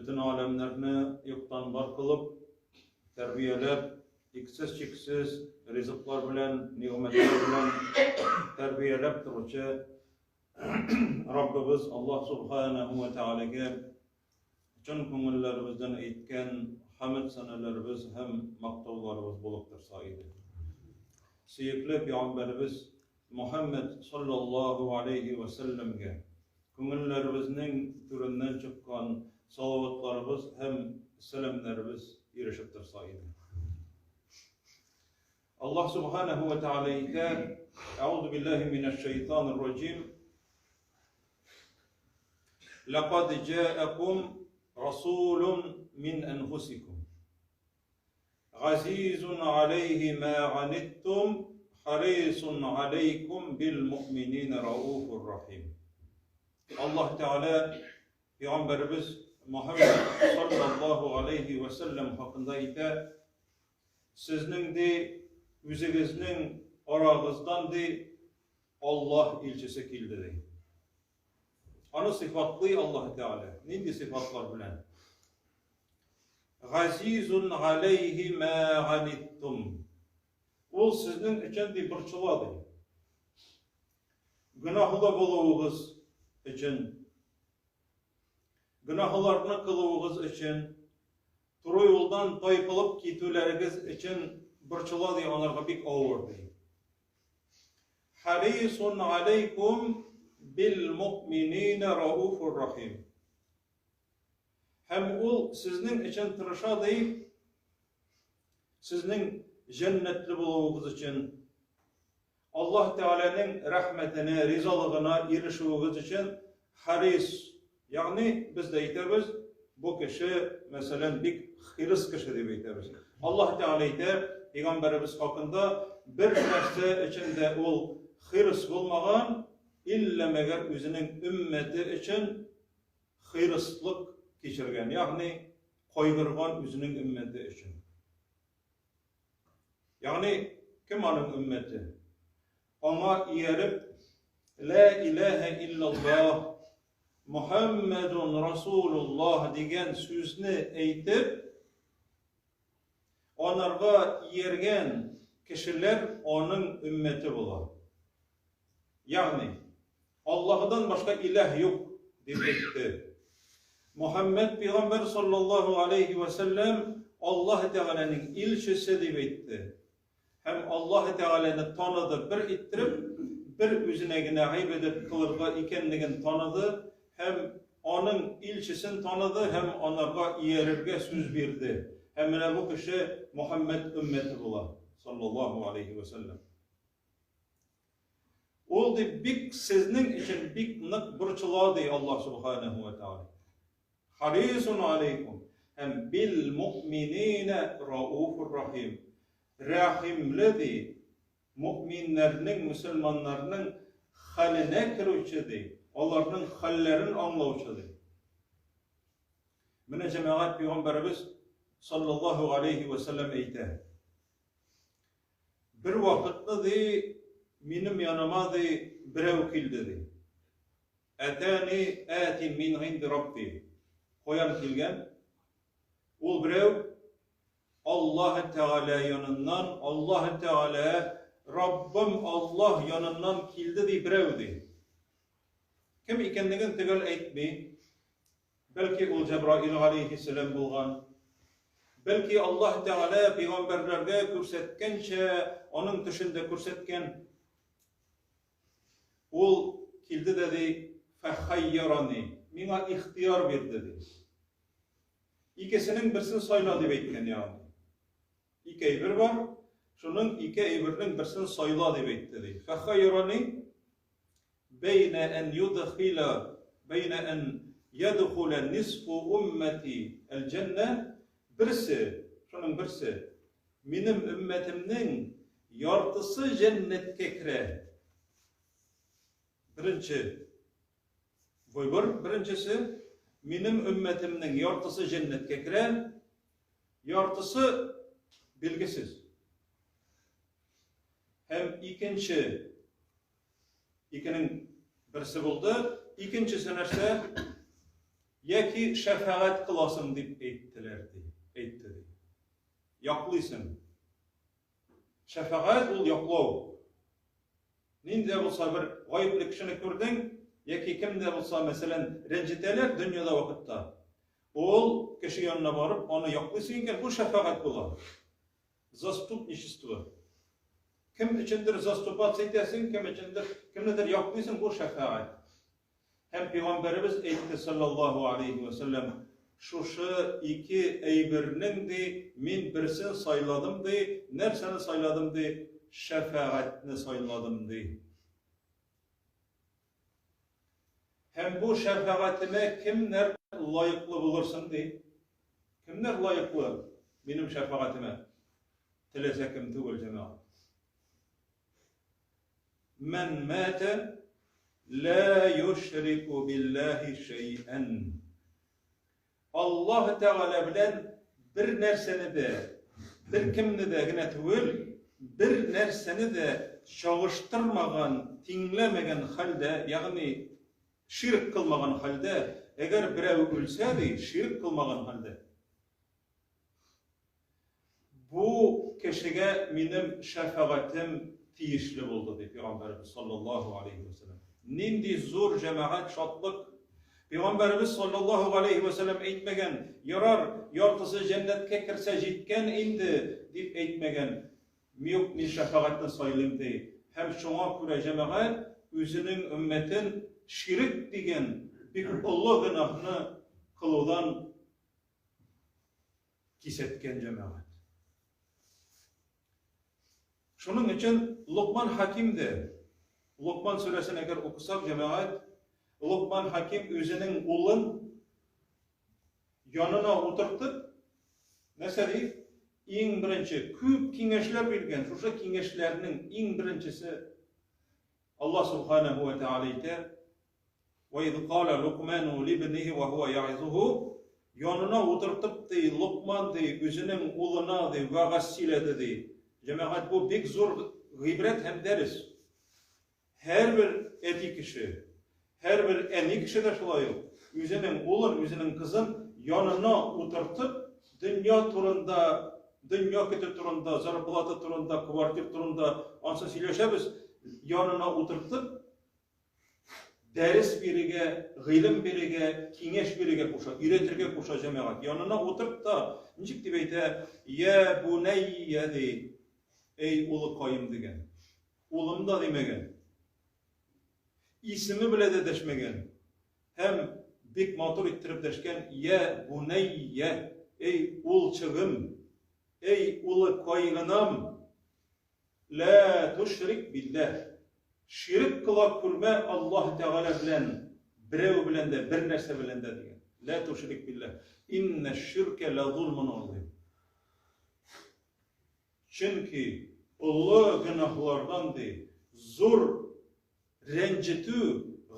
Бөтен аләмнәрне юктан бар кылып, тәрбияләп, иксез-чиксез ризыклар белән, нигъмәтләр белән тәрбияләп торучы Раббыбыз Аллаһ Субханаһу ва Тәгаләгә чын күңелләребездән әйткән хәмд сәнәләребез һәм мактауларыбыз булып торса иде. Сөекле пәйгамбәребез Мухәммәд саллаллаһу алейһи вә сәлләмгә күңелләребезнең түреннән чыккан салаватларыбыз һәм сәламнәребез ирешеп торса иде. Аллаһ субханаһу ва тааля әйтә: Әгъузу биллаһи минәш шайтанир раҗим. Лакад җаакум расулун мин анфусикум. Газизун алейхи ма аниттум, харисун алейкум бил муъминина рауфур рахим. Аллаһ Тәгалә Пәйгамбәребез Мухаммад саллаллаһу алейхи ва саллям хакында әйтә, сезнең ди үзегезнең арагыздан ди Аллаһ илчесе килде ди. Аны сыйфатлый Аллаһ Тәгалә. Нинди сыйфатлар белән? Газизун галәйһи мә ганиттум. Ул сезнең өчен ди борчыла ди. Гөнаһлы булуыгыз өчен, гөнаһларны кылуыгыз өчен, туры юлдан тайпылып китүләрегез өчен борчыла ди, анарга бик авыр ди. Харисун алейкум бил муъминина рауфур рахим. Һәм ул сезнең өчен тырыша ди, сезнең җәннәтле булуыгыз өчен, Аллаһ Тәгаләнең рәхмәтенә, ризалыгына ирешүегез өчен харис, ягъни без дә әйтәбез, бу кеше, мәсәлән, бик хирыс кеше дип әйтәбез. Аллаһ Тәгалә әйтә, пәйгамбәребез хакында бер нәрсә өчен дә ул хирыс булмаган, иллә мәгәр үзенең өммәте өчен хирыслык кичергән, ягъни кайгырган үзенең өммәте өчен. Ягъни кем аның өммәте? Аңа ияреп, Лә иләһә иллаллаһ, Мухаммадун Расулуллаһ дигән сүзне әйтеп, анарга ияргән кешеләр аның өммәте була. Ягъни, Аллаһыдан башка иләһ юк, дип әйтте. Мөхәммәд пәйгамбәр саллаллаһу алейһи вә сәлләм Аллаһ Тәгаләнең илчесе дип әйтте. Һәм Аллаһ Тәгаләне таныды бер иттереп, бер үзенә генә гыйбадәт кылырга икәнлеген таныды һәм аның илчесен таныды һәм анарга иярергә сүз бирде. Һәм менә бу кеше Мөхәммәд өммәте була, саллаллаһу алейһи вә сәлләм. Ул ди бик сезнең өчен бик нык борчыла ди Аллаһ субханаһу ва тааля. Харисун алейкум һәм бил муъминина рауфур рахим. Рәхимле ди муъминнәрнең, мөселманнарның хәленә керүче ди, аларның хәлләрен аңлаучы ди. Менә җәмәгать пәйгамбәребез саллаллаһу алейхи ва саллям әйтә. Бер вакытны, ди, минем яныма, ди, берәү килде, ди. Әтәни әтин мин гинди рабби. Каян килгән? Ул берәү Аллаһ Тәгалә яныннан, Аллаһ Тәгалә, Раббым Аллаһ яныннан килде, ди, берәү, ди. Кем икәнлеген төгәл әйтми. Бәлки ул Җәбраил галәйһиссәлам булган. Бәлки Аллаһ Тәгалә пәйгамбәрләргә күрсәткәнчә, аның төшендә күрсәткән. Ул килде дә ди, фәхайярани, миңа ихтыяр бирде ди. Икесенең берсен сайла дип әйткән ягъни. Ике әйбер бар, шуның ике әйбернең берсен сайла дип әйтте ди. Фәхайярани бәйнә ән юдхила бәйнә ән ядхула нисфу уммати әл-җәннә берсе, шуның берсе минем өммәтемнең яртысы җәннәткә керә. Беренче выбор, беренчесе минем өммәтемнең яртысы җәннәткә керә, яртысы билгесез. Һәм икенче Икенең берсе булды. Икенчесе нәрсә? Яки шәфәгать кыласың дип әйттеләр ди, әйтте ди. Яклыйсың. Шәфәгать ул яклау. Нинди дә булса бер гаепле кешене күрдең, яки кем дә булса, мәсәлән, рәнҗетәләр дөньяда вакытта. Ул кеше янына барып, аны яклыйсың икән, бу шәфәгать була. Заступничество. Кем өчендер заступаться итәсең, кем өчендер кемнедер яклыйсың, бу шәфәгать. Һәм пәйгамбәребез әйтте, саллаллаһу алейһи вә сәлләм, шушы ике әйбернең, ди, мин берсен сайладым, ди, нәрсәне сайладым, ди, шәфәгатьне сайладым, ди. Һәм бу шәфәгатемә кемнәр лаеклы булырсың, ди? Кемнәр лаеклы минем шәфәгатемә? Теләсә кем түгел, җәмәгать. Мән мәтә лә юшрику биллаһи шәйән. Аллаһ Тәгалә белән бер нәрсәне дә, бер кемне дә генә түгел, бер нәрсәне дә чагыштырмаган, тиңләмәгән хәлдә, ягъни ширк кылмаган хәлдә, әгәр берәү үлсә, ди, ширк кылмаган хәлдә, Бу кешегә минем шәфәгатем тиешле булды, ди Пәйгамбәребез саллаллаһу алейһи вә сәлләм. Нинди зур җәмәгать шатлык! Пәйгамбәребез саллаллаһу алейһи вә сәлләм әйтмәгән, ярар, яртысы җәннәткә керсә җиткән инде, дип әйтмәгән. Юк, мин шәфәгатьне сайлыйм, ди. Һәм шуңа күрә җәмәгать үзенең өммәтен ширек дигән бик олы гөнаһны кылудан кисәткән җәмәгать. Шуның өчен Локман Хаким дә, Локман сүрәсен әгәр укысак, җәмәгать, Локман Хаким үзенең улын янына утыртып, нәрсә ди? Иң беренче күп киңәшләр биргән, шушы киңәшләрнең иң беренчесе Аллаһ субханаһу ва тааля әйтә: Вә из калә Лукману либниһи вә һуә яизуһу, янына утыртып, ди, Локман, ди, үзенең улына, ди, вәгазь сөйләде, ди. Җәмәгать, бу бик зур гыйбрәт һәм дәрес. Һәрбер әти кеше, һәрбер әни кеше дә шулай ук, үзенең улын, үзенең кызын янына утыртып, дөнья турында, дөнья көтү турында, зарплата турында, квартир турында, ансы сөйләшәбез, янына утыртып, Дәрес бирергә, гыйлем бирергә, киңәш бирергә куша, өйрәтергә куша җәмәгать. Янына утырт та, ничек дип әйтә, Я бунәйя ди, эй улыкаем дигән. Улым да димәгән. Исеме белә дә дәшмәгән. Һәм бик матур иттереп дәшкән, Я бунәйя, эй улчыгым, эй улыкайгынам. Лә тушрик билләһ. Ширек кыла күрмә Аллаһ Тәгалә белән, берәү белән дә, бер нәрсә белән дә дигән. Лә тушрик билләһ. Иннә ширкә лә зулмун азим. Чөнки олы гөнаһлардан ди, зур Рәнҗетү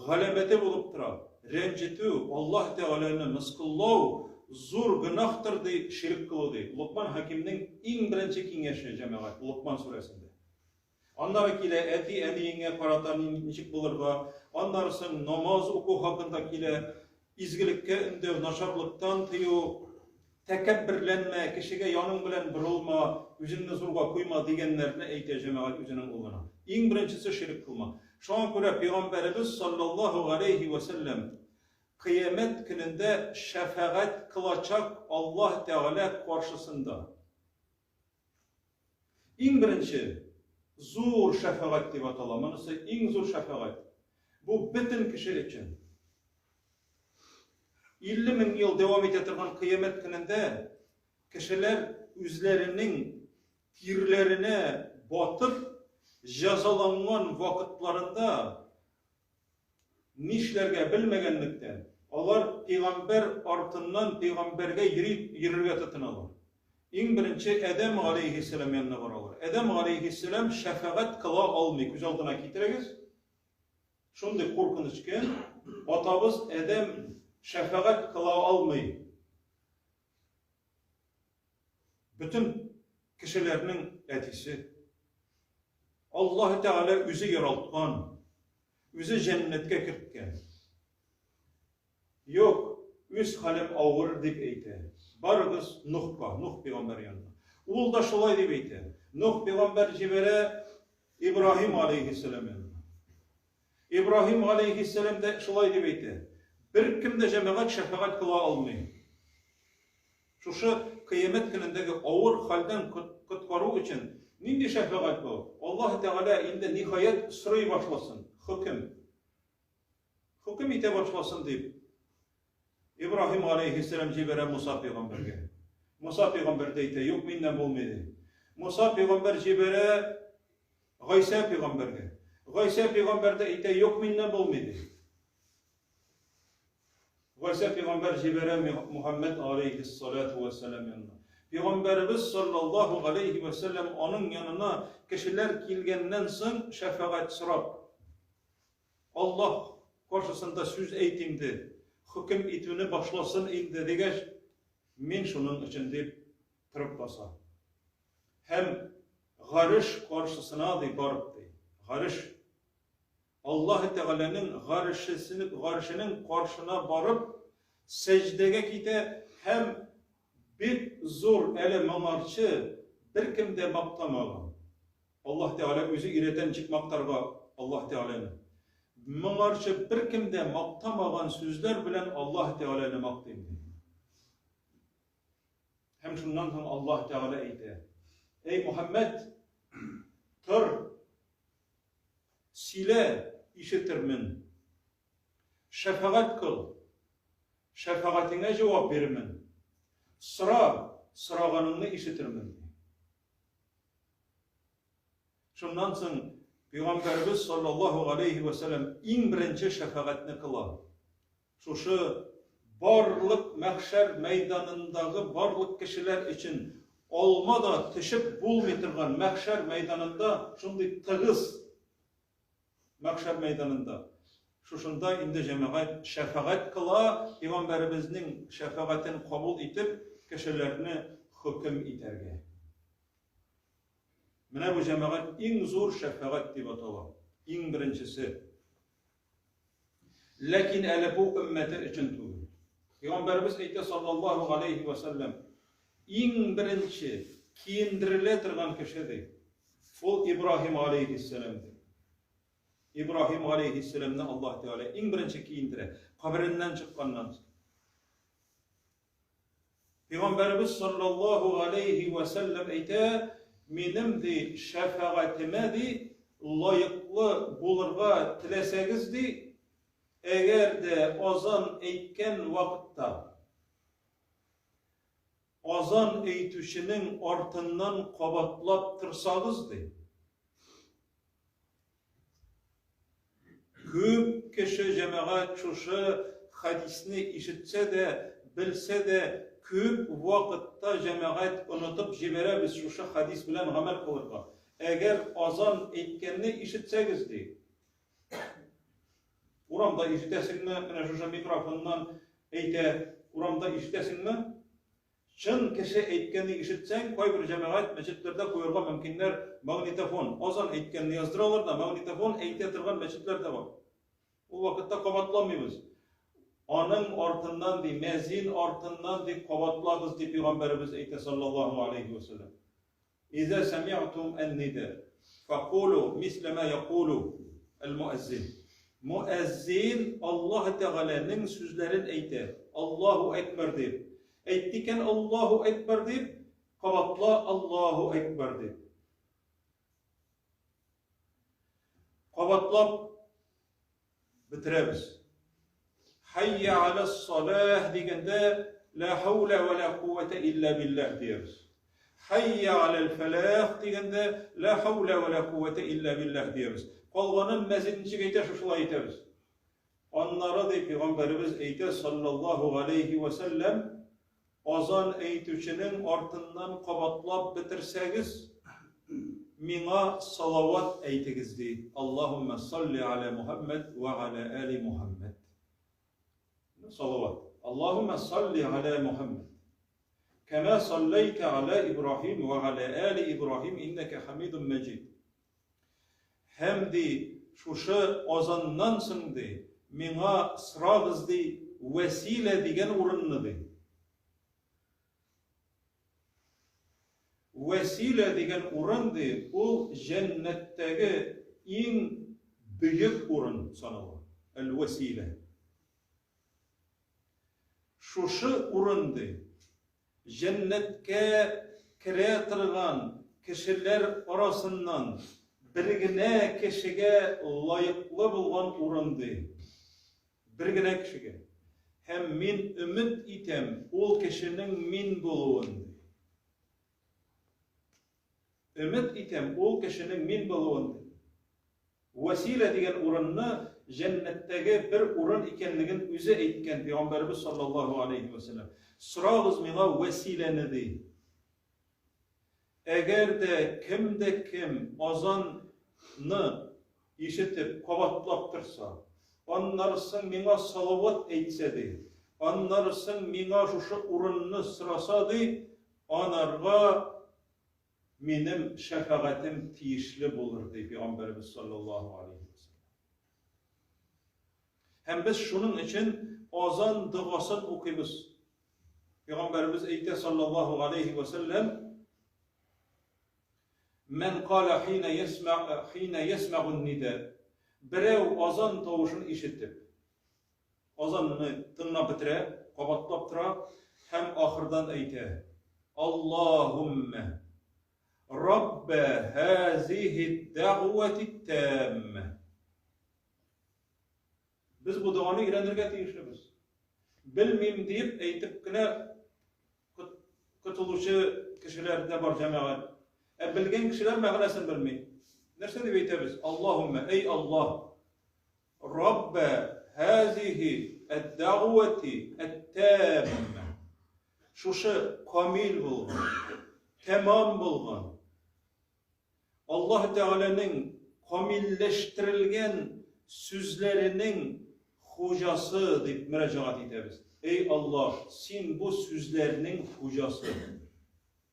галәмәте булып тора. Рәнҗетү, Аллаһ Тәгаләне мыскыллау зур гөнаһтыр, ди, ширек кылу, ди. Локман Хәкимнең иң беренче киңәше, җәмәгать, Локман сүрәсендә. Аннары килә әти-әниеңә карата ничек булырга, аннары соң намаз уку хакында килә, Изгелеккә өндәү, начарлыктан тыю, тәкәбберләнмә, кешегә яның белән борылма, үзеңне зурга куйма дигәннәрне әйтә җәмәгать үзенең улына. Иң беренчесе ширек кылма. Шуңа күрә пәйгамбәребез саллаллаһу галәйһи вә сәлләм кыямәт көнендә шәфәгать кылачак Аллаһ Тәгалә каршысында. Иң беренче зур шәфәгать дип атала. Монысы иң зур шәфәгать. Бу бөтен кеше өчен. 50 мең ел дәвам итә торган кыямәт көнендә кешеләр үзләренең тирләренә батып җәзаланган вакытларында Нишләргә белмәгәнлектән, алар пигамбәр артыннан пигамбәргә йөри, йөрергә тотыналар. Иң беренче Адәм галәйһиссәлам янына баралар. Адәм галәйһиссәлам шәфәгать кыла алмый. Күз алдына китерегез. Шундый куркыныч көн, атабыз Адәм шәфәгать кыла алмый. Бөтен кешеләрнең әтисе. Аллаһ Тәгалә үзе яралткан, үзе җәннәткә керткән. Юк, Үз хәлем авыр, дип әйтә. Барыгыз Нухка, Нух пәйгамбәр янына. Ул да шулай дип әйтә. Нух пәйгамбәр җибәрә Ибраһим алейһиссәлам янына. Ибраһим алейһиссәлам дә шулай дип әйтә. Беркем дә җәмәгать шәфәгать кыла алмый. Шушы кыямәт көнендәге авыр хәлдән коткару өчен нинди шәфәгать бу? Аллаһ Тәгалә инде ниһаять сорый башласын, хөкем. Хөкем итә башласын дип, Ибраһим алейһиссәлам җибәрә Муса пәйгамбәргә. Муса пәйгамбәр дә әйтә, юк, миннән булмый ди. Муса пәйгамбәр җибәрә Гайсә пәйгамбәргә. Гайсә пәйгамбәр дә әйтә, юк, миннән булмый ди. Гайсә пәйгамбәр җибәрә Мухаммәд алейһиссалату вәссәлам янына. Пәйгамбәребез саллаллаһу алейһи вәсәлләм аның янына кешеләр килгәннән соң шәфәгать сорап, Аллаһ каршысында сүз әйт инде, хөкем итүне башласын инде, дигәч, мин шуның өчен дип торып баса. Һәм гареш каршысына ди барып ди. Гареш Аллаһ Тәгаләнең гарешесенең гарешенең каршына барып сәҗдәгә китә һәм бик зур әле моңарчы беркем дә мактамаган. Аллаһ Тәгалә үзе өйрәтә ничек мактарга Аллаһ Тәгаләне. Моңарчы беркем дә мактамаган сүзләр белән Аллаһ Тәгаләне мактыйм ди. Һәм шуннан соң Аллаһ Тәгалә әйтә: Эй Мухаммәд, тор, сөйлә, ишетермен. Шәфәгать кыл, шәфәгатеңә җавап бирермен. Сора, сораганыңны ишетермен. Шуннан соң Пәйгамбәребез саллаллаһу галәйһи вә сәлләм иң беренче шәфәгатьне кыла. Шушы барлык мәхшәр мәйданындагы барлык кешеләр өчен алма да төшеп булмый торган мәхшәр мәйданында шундый тыгыз мәхшәр мәйданында шушында инде җәмәгать шәфәгать кыла, Пәйгамбәребезнең шәфәгатен кабул итеп, кешеләрне хөкем итәргә. Менә бу җәмәгать иң зур шәфәгать дип атала. Иң беренчесе. Ләкин әле бу өммәте өчен түгел. Пәйгамбәребез әйтә саллаллаһу алейхи ва саллям, иң беренче киендерелә торган кеше ди. Ул Ибраһим алейхиссалам ди. Ибраһим алейхиссаламны Аллаһ Тәгалә иң беренче киендерә, кабереннән чыкканнан соң. Пәйгамбәребез саллаллаһу алейһи вә сәлләм әйтә, минем ди шәфәгатемә ди лаеклы булырга теләсәгез ди, әгәр дә азан әйткән вакытта азан әйтүченең артыннан кабатлап торсагыз ди, Күп кеше җәмәгать шушы хәдисне ишетсә дә, белсә дә, күп вакытта җәмәгать онытып җибәрәбез шушы хәдис белән гамәл кылырга. Әгәр азан әйткәнне ишетсәгез, ди. Урамда ишетәсеңме, менә шушы микрофоннан әйтә, урамда ишетәсеңме? Чын кеше әйткәнне ишетсәң, кайбер җәмәгать мәчетләрдә куярга мөмкиннәр магнитофон. Азан әйткәнне яздыралар да, магнитофон әйтә торган мәчетләр дә бар. Ул вакытта кабатламыйбыз. Аның артыннан ди, мәзин артыннан ди кабатлагыз дип пәйгамбәребез әйтә саллаллаһу алейхи ва саллям. Иза сәмигътум ән-нида, фәкулу мислә ма якулу әл-муәззин. Муәззин Аллаһ Тәгаләнең сүзләрен әйтә, Аллаһу әкбәр дип. Әйтте икән Аллаһу әкбәр дип, кабатла Аллаһу әкбәр дип. Кабатлап бетерәбез. Хәйя аләс-саләх дигәндә лә хәүлә вә лә кувәтә илля билләһ диябез. Хәйя аләл-фәләх дигәндә лә хәүлә вә лә кувәтә илля билләһ диябез. Калганын мәзин ничек әйтә, шушылай әйтәбез. Аннары ди пәйгамбәребез әйтә саллаллаһу галәйһи вә сәлләм, Азан әйтүченең артыннан кабатлап бетерсәгез, миңа салават әйтегез, ди, Аллаһуммә салли аля Мухәммәд вә аля али Мухәммәд. Салават. Аллаһуммә салли аля Мухәммәд. Кәмә салләйтә аля Ибраһим вә аля али Ибраһим иннәкә хамидун мәҗид. Һәм ди, шушы азаннан соң ди, миңа сорагыз ди, вәсилә дигән урынны, ди. Вәсилә дигән урын, ди, ул җәннәттәге иң бөек урын санала. Әл-вәсилә. Шушы урын, ди, җәннәткә керә торган кешеләр арасыннан бер генә кешегә лаеклы булган урын, ди. Бер генә кешегә. Һәм мин өмет итәм ул кешенең мин булуын, ди. Өмет итәм ул кешенең мин булуын, ди. Вәсилә дигән урынны җәннәттәге бер урын икәнлеген үзе әйткән пәйгамбәребез саллаллаһу алейһи вә сәлләм. Сорагыз миңа вәсиләне, ди. Әгәр дә кем дә кем азанны ишетеп, кабатлап торса, аннары соң миңа салават әйтсә, ди, аннары соң миңа шушы урынны сораса, ди, анарга минем шәфәгатем тиешле булыр, ди пәйгамбәребез саллаллаһу алейһи ва сәлләм. Һәм без шуның өчен азан догасын укыйбыз. Пәйгамбәребез әйтә саллаллаһу алейһи ва сәлләм, Мән кала хина ясма хина ясмагун нида. Берәү азан тавышын ишетеп, азанны тыңлап бетерә, кабатлап тора һәм ахырдан әйтә: Аллаһуммә Раббә һазихи дәгъвати тамма. Без бу доганы өйрәнергә тиешлебез. Белмим диеп әйтеп кенә котылучы кешеләр дә бар җәмәгать. Ә белгән кешеләр мәгънәсен белми. Нәрсә дип әйтәбез? Аллаһуммә, эй Аллаһ, Раббә һазихи әд-дәгъвати әт-тамма. Шушы камил булган, тәмам булган, Аллаһ Тәгаләнең камилләштерелгән сүзләренең хуҗасы дип мөрәҗәгать итәбез. Эй Аллаһ, син бу сүзләрнең хуҗасы.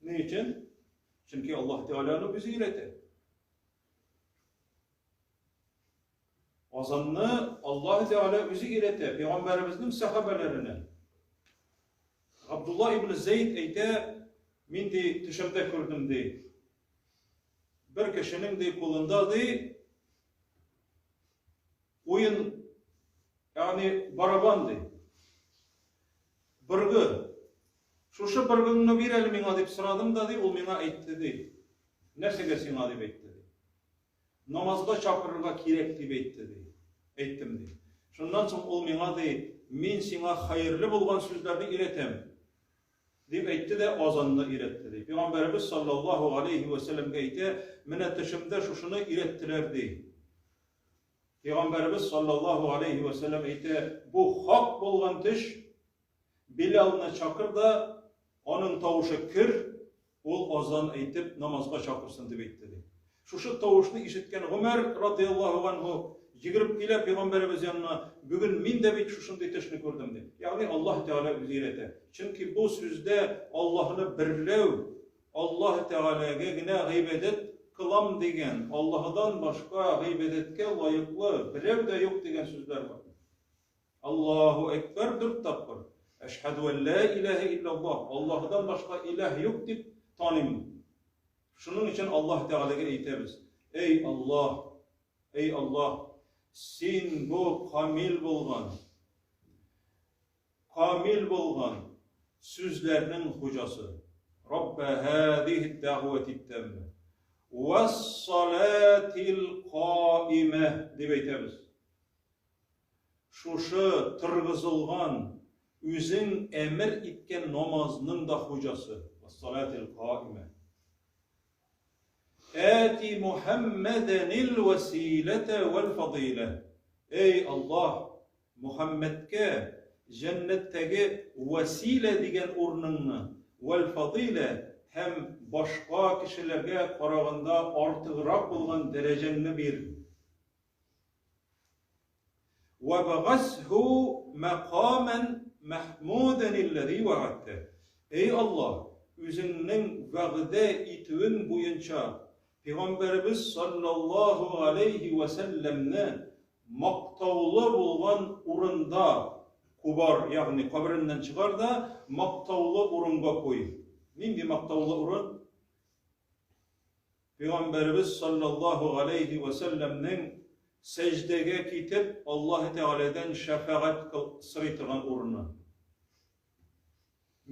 Ни өчен? Чөнки Аллаһ Тәгалә аны үзе өйрәтә. Азанны Аллаһ Тәгалә үзе өйрәтә пәйгамбәребезнең сәхабәләренә. Габдулла ибн Зәйд әйтә, мин ди төшемдә күрдем ди. Бер кешенең ди кулында ди уен, ягъни барабан ди. Быргы. Шушы быргыңны бир әле миңа дип сорадым да ди, ул миңа әйтте ди. Нәрсәгә сиңа дип әйтте ди. Намазга чакырырга кирәк дип әйтте, ди. Әйттем, ди. Шуннан соң ул миңа, ди, мин сиңа хәерле булган сүзләрне өйрәтәм, дип әйтте дә азанны өйрәтте, ди. Пәйгамбәребез саллаллаһу алейһи вә сәлләмгә әйтә, менә төшемдә шушыны өйрәттеләр, ди. Пәйгамбәребез саллаллаһу алейһи вә сәлләм әйтә, бу хак булган төш, Билалны чакыр да, аның тавышы кер, ул азан әйтеп намазга чакырсын, дип әйтте, ди. Шушы тавышны ишеткән Гомәр, радыяллаһу анһу, йөгереп килә пәйгамбәребез янына, бүген мин дә бит шушындый төшне күрдем, ди. Ягъни Аллаһ Тәгалә үзе өйрәтә. Чөнки бу сүздә Аллаһны берләү, Аллаһ Тәгаләгә генә гыйбадәт кылам дигән, Аллаһыдан башка гыйбадәткә лаеклы берәү дә юк дигән сүзләр бар. Аллаһу әкбәр дүрт тапкыр. Әшһәдү ән лә иләһә илляллаһ. Аллаһыдан башка иләһ юк дип таныйм. Шуның өчен Аллаһ Тәгаләгә әйтәбез: Эй Аллаһ, эй Аллаһ, син бу камил булган, камил булган сүзләрнең хуҗасы. Раббә һәдиһи дәгъвати тәммә. Вәс-салатил каимә дип әйтәбез. Шушы торгызылган, үзең әмер иткән намазның да хуҗасы. Вассалатил каимә. Әти Мухәммәдәнил вәсиләтә вәл фадыйлә. Эй Аллаһ, Мухәммәдкә җәннәттәге вәсилә дигән урыныңны, вәл фадыйлә һәм башка кешеләргә караганда артыграк булган дәрәҗәңне бир. Вәбгасһу мәкамән мәхмүдән илләзи вәгадтә. Эй Аллаһ, үзеңнең вәгъдә итүең буенча Пәйгамбәребез саллаллаһу галәйһи вә сәлләмне мактаулы булган урында Кубар, ягъни кабереннән чыгар да, мактаулы урынга куй. Нинди мактаулы урын? Пәйгамбәребез саллаллаһу галәйһи вә сәлләмнең сәҗдәгә китеп, Аллаһы Тәгаләдән шәфәгать сорый торган урыны.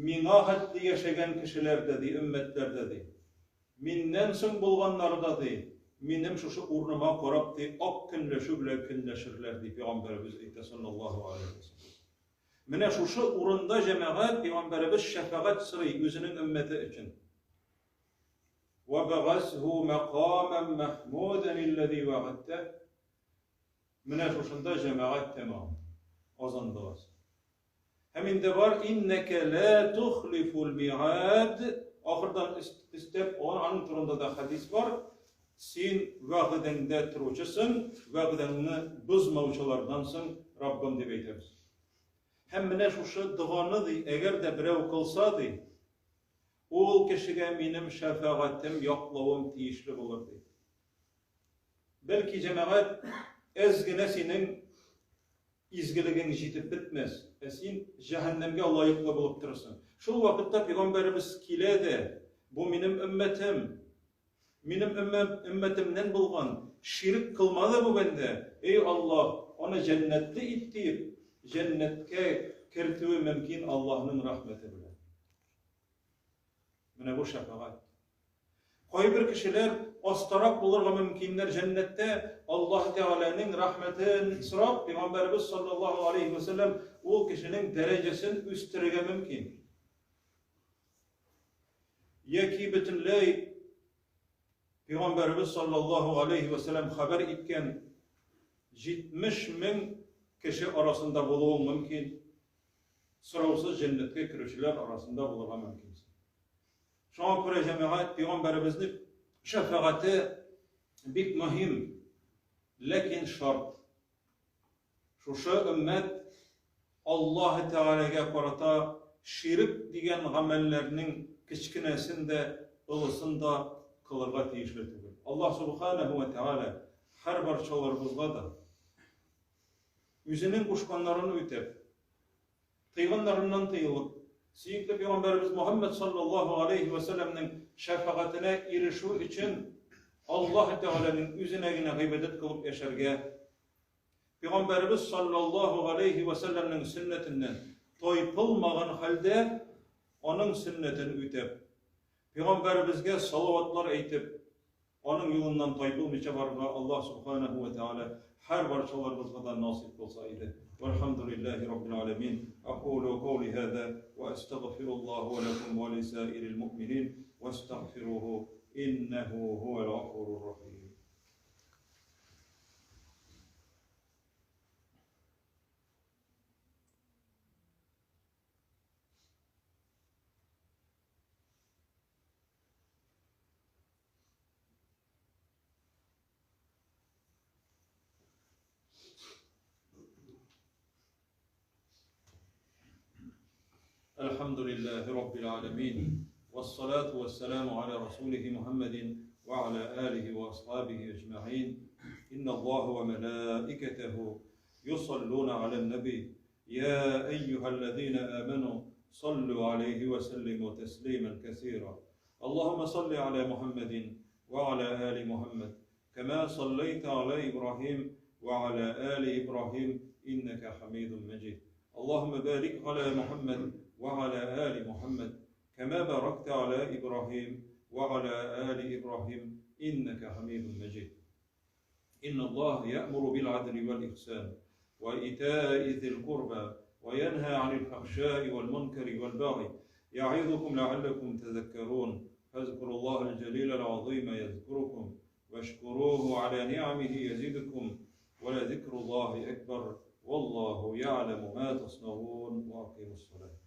Миңа хәтле яшәгән кешеләр дә, ди, өммәтләр дә, ди. Миннән соң булганнары да, ди, минем шушы урыныма карап, ди, ак көнләшү белән көнләшерләр, ди, пәйгамбәребез әйтә, саллаллаһу алейһи ва сәлләм. Менә шушы урында, җәмәгать, пәйгамбәребез шәфәгать сорый үзенең өммәте өчен. Вәбәгәсһу мәкамән мәхмүдән илләзи вәгадтә. Менә шушында җәмәгать тәмам. Азан догасы. Һәм инде бар иннәкә лә тухлифул миад. Ахырдан өстәп, аның турында да хәдис бар. Син вәгъдәңдә торучысың, вәгъдәңне бозмаучылардансың, Раббым дип әйтәбез. Һәм менә шушы доганы ди, әгәр дә берәү кылса ди, ул кешегә минем шәфәгатем, яклавым тиешле булыр ди. Бәлки җәмәгать әз генә синең изгелегең җитеп бетмәс, ә син җәһәннәмгә лаеклы булып торырсың. Шул вакытта пәйгамбәребез килә дә, бу минем өммәтем, минем өммәтемнән булган, ширк кылмады бу бәндә, эй Аллаһ, аны җәннәтле ит диеп, җәннәткә кертүе мөмкин Аллаһның рәхмәте белән. Менә бу шәфәгать. Кайбер кешеләр астарак булырга мөмкиннәр җәннәттә Аллаһ Тәгаләнең рәхмәтен сорап, Пәйгамбәребез саллаллаһу алейһи ва сәлләм ул кешенең дәрәҗәсен үстерергә мөмкин. Яки бөтенләй Пәйгамбәребез саллаллаһу алейһи ва сәлләм хәбәр иткән 70 мең кеше арасында булуың мөмкин. Сораусыз җәннәткә керүчеләр арасында булырга мөмкинсең. Шуңа күрә, җәмәгать, пәйгамбәребезнең шәфәгате бик мөһим, ләкин шарт. Шушы өммәт Аллаһ Тәгаләгә карата ширк дигән гамәлләрнең кечкенәсен дә, олысын да кылырга тиешле түгел. Аллаһ Субханаһу ва Тәгалә һәр барчаларыбызга да үзенең кушканнарын үтәп, тыйганнарыннан тыелып, сөекле пәйгамбәребез Мөхәммәд саллаллаһу алейһи вә сәлләмнең шәфәгатенә ирешү өчен Аллаһ Тәгаләнең үзенә генә гыйбадәт кылып яшәргә, пәйгамбәребез саллаллаһу алейһи вә сәлләмнең сөннәтеннән тайпылмаган хәлдә аның сөннәтен үтәп, пәйгамбәребезгә салаватлар әйтеп, Аның юлыннан тайпылмыйча барырга Аллаһ Субханаһу ва Тәгалә һәр барчаларыбызга да насыйп кылса иде. Вальхамдулиллаһи раббил аләмин. Акулу каули һаза ва астагфируллаһ ва лакум ва лисаирил муъминин вастагфируху иннаху хуал гафурур рахим. الحمد لله رب العالمين والصلاة والسلام على رسوله محمد وعلى آله وأصحابه أجمعين إن الله وملائكته يصلون على النبي يا أيها الذين آمنوا صلوا عليه وسلموا تسليما كثيرا اللهم صل على محمد وعلى آل محمد كما صليت على إبراهيم وعلى آل إبراهيم إنك حميد مجيد اللهم بارك على محمد وعلى آل محمد كما باركت على إبراهيم وعلى آل إبراهيم إنك حميد مجيد إن الله يأمر بالعدل والإحسان وإيتاء ذي القربى وينهى عن الفحشاء والمنكر والبغي يعظكم لعلكم تذكرون فاذكروا الله الجليل العظيم يذكركم واشكروه على نعمه يزدكم ولذكر الله أكبر والله يعلم ما تصنعون وأقيموا الصلاة.